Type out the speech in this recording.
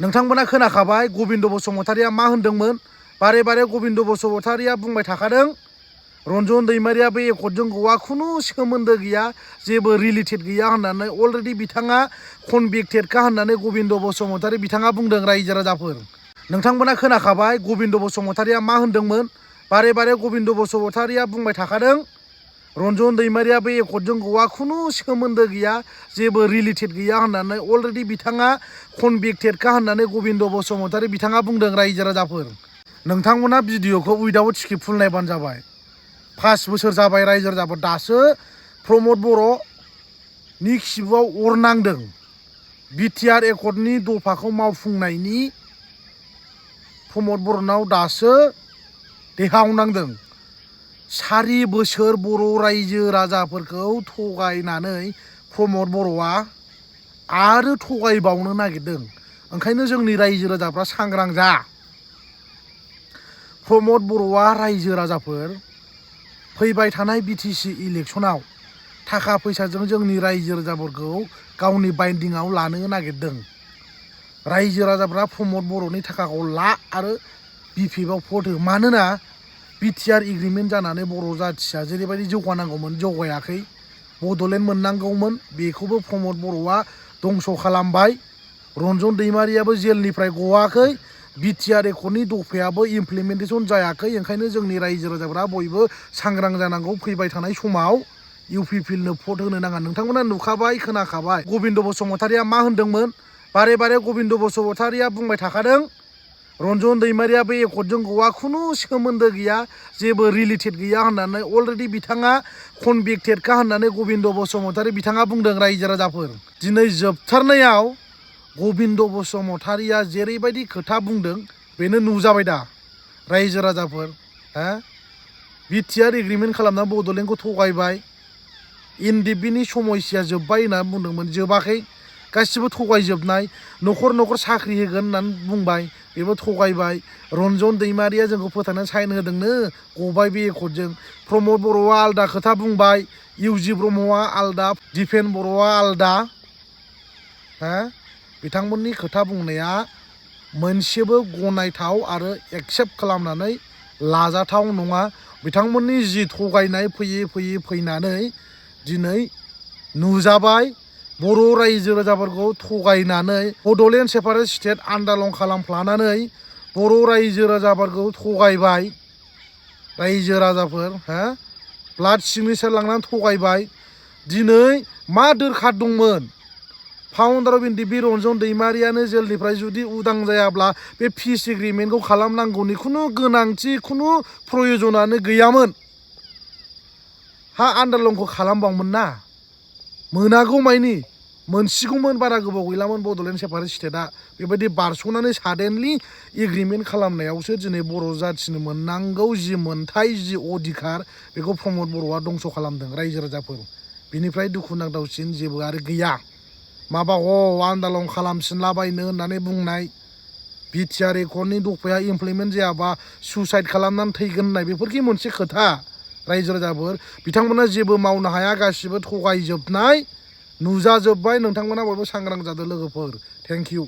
नोंथांमोना खोनाखाबाय गबिन्द बसुमतारिया मा होनदोंमोन बारे बारे गबिन्द बसुमतारिया बुंबाय थाखादों रन्जन दैमारिया बे एकर्डजों गवा खुनु सोमोन्दो गैया जेबो रिलेटेड गैया होननानै अलरेडि बिथाङा कनभिक्टेडखा होननानै गबिन्द बसुमतारि बिथाङा बुंदों रायजो राजाफोर नोंथांमोना खोनाखाबाय गबिन्द बसुमतारिया मा होनदोंमोन बारे बारे गबिन्द बसुमतारिया बुंबाय थाखादों रन्जन दैमारिया बे एकर्डजों गवा खुनु सोमोन्दो गैया जेबो रिलेटेड गैया होननानै अलरेडि बिथाङा कनभिक्टेडखा होननानै गबिन्द बसुमतारि बिथाङा बुंदों रायजो राजाफोर नोंथांमोना भिडिअखौ उइदाउट स्क्रिप्ट फुल नायबानो जाबाय 5 बोसोर जाबाय रायजो राजाफोर दासो प्रमद बर'नि खिबुआव अर नांदों बिटिआर एकर्डनि दफाखौ मावफुंनायनि प्रमद बर'नाव दासो देहाव नांदों 4 बोसोर बर' रायजो राजाफोरखौ थगायनानै प्रमद बर'आ आरो थगायबावनो नागिरदों ओंखायनो जोंनि रायजो राजाफ्रा सांग्रां जा प्रमद बर'आ रायजो राजाफोर फैबाय थानाय बिटिसि इलेक्शनाव थाखा फैसाजों जोंनि रायजो राजाफोरखौ गावनि बाइन्डिंआव लानो नागिरदों रायजो राजाफ्रा प्रमद बर'नि थाखाखौ ला आरो बिपिएफआव भट हो मानोना बिटिआर एग्रिमेन्ट जानानै बर' जाथिया जेरैबायदि जौगानांगौमोन जौगायाखै बड'लेण्ड मोननांगौमोन बेखौबो प्रमद बर'आ दंस' खालामबाय रन्जन दैमारियाबो जेलनिफ्राय गवाखै बिटिआर एकर्डनि दफायाबो इमप्लिमेन्टेसन जायाखै ओंखायनो जोंनि रायजो राजाफ्रा बयबो सांग्रां जानांगौ फैबाय थानाय समाव इउपिपिएलनो भट होनो नाङा नोंथांमोना नुखाबाय खोनाखाबाय गबिन्द बसुमतारिया मा होनदोंमोन बारे बारे गबिन्द बसुमतारिया बुंबाय थाखादों रन्जन दैमारिया बे एकर्डजों गवा खुनु सोमोन्दो गैया जेबो रिलेटेड गैया होननानै अलरेडि बिथाङा कनभिक्टेडखा होननानै गबिन्द बसुमतारि बिथाङा बुंदों रायजो राजाफोर दिनै जोबथारनायाव गबिन्द बसुमतारिया जेरैबायदि खोथा बुंदों बेनो नुजाबाय दा रायजो राजाफोर बिटिआर एग्रिमेन्ट खालामना बड'लेण्डखौ थगायबाय एनडिएफबिनि समस्या जोब्बाय होनना बुंदोंमोन जोबाखै गासिबो थगायजोबनाय न'खर न'खर साख्रि होगोन होननानै बुंबाय बेबो थगायबाय रन्जन दैमारिया जोंखौ फोथायनानै साइन होदोंनो गबाय बे एकर्डजों प्रमद बर'आ आलदा खोथा बुंबाय इउजि ब्रह्मआ आलदा दिपेन बर'आ आलदा बिथांमोननि खोथा बुंनाया मोनसेबो गनायथाव आरो एक्सेप्ट खालामनानै लाजाथाव नङा बिथांमोननि जि थगायनाय फैयै फैनानै दिनै नुजाबाय बर' रायजो राजाफोरखौ थगायनानै बड'लेण्ड सेपारेट स्टेट आन्दालन खालामफ्लानानै बर' रायजो राजाफोरखौ थगायबाय रायजो राजाफोर ब्लाड सिगनेचार लांनानै थगायबाय दिनै मा दोरखार दंमोन फाउन्डार अफ एनडिएफबि रन्जन दैमारियानो जेलनिफ्राय जुदि उदां जायाब्ला बे पिस एग्रिमेन्टखौ खालामनांगौनि खुनु गोनांथि खुनु प्रयजनानो गैयामोन आन्दालनखौ खालामबावमोन ना मोनागौ मानि मोनसिगौमोन बारा गोबाव गैलामोन बड'लेण्ड सेपारेट स्टेटआ बेबायदि बारस'नानै साडेनलि एग्रिमेन्ट खालामनायावसो दिनै बर' जाथिनो मोननांगौ जि मोनथाय जि अधिकार बेखौ प्रमद बर'आ दंस' खालामदों रायजो राजाफोर बिनिफ्राय दुखुनांथावसिन जेबो आरो गैया माबा आन्दालन खालामफिनलाबायनो होननानै बुंनाय बिटिआर एकर्डनि दफाया इमप्लिमेन्ट जायाबा सुइसाइड खालामनानै थैगोन होननाय बेफोरखि मोनसे खोथा रायजो राजाफोर बिथांमोना जेबो मावनो हाया गासिबो थगायजोबनाय नुजाजोब्बाय नोंथांमोना बयबो सांग्रां जादों लोगोफोर थेंक इउ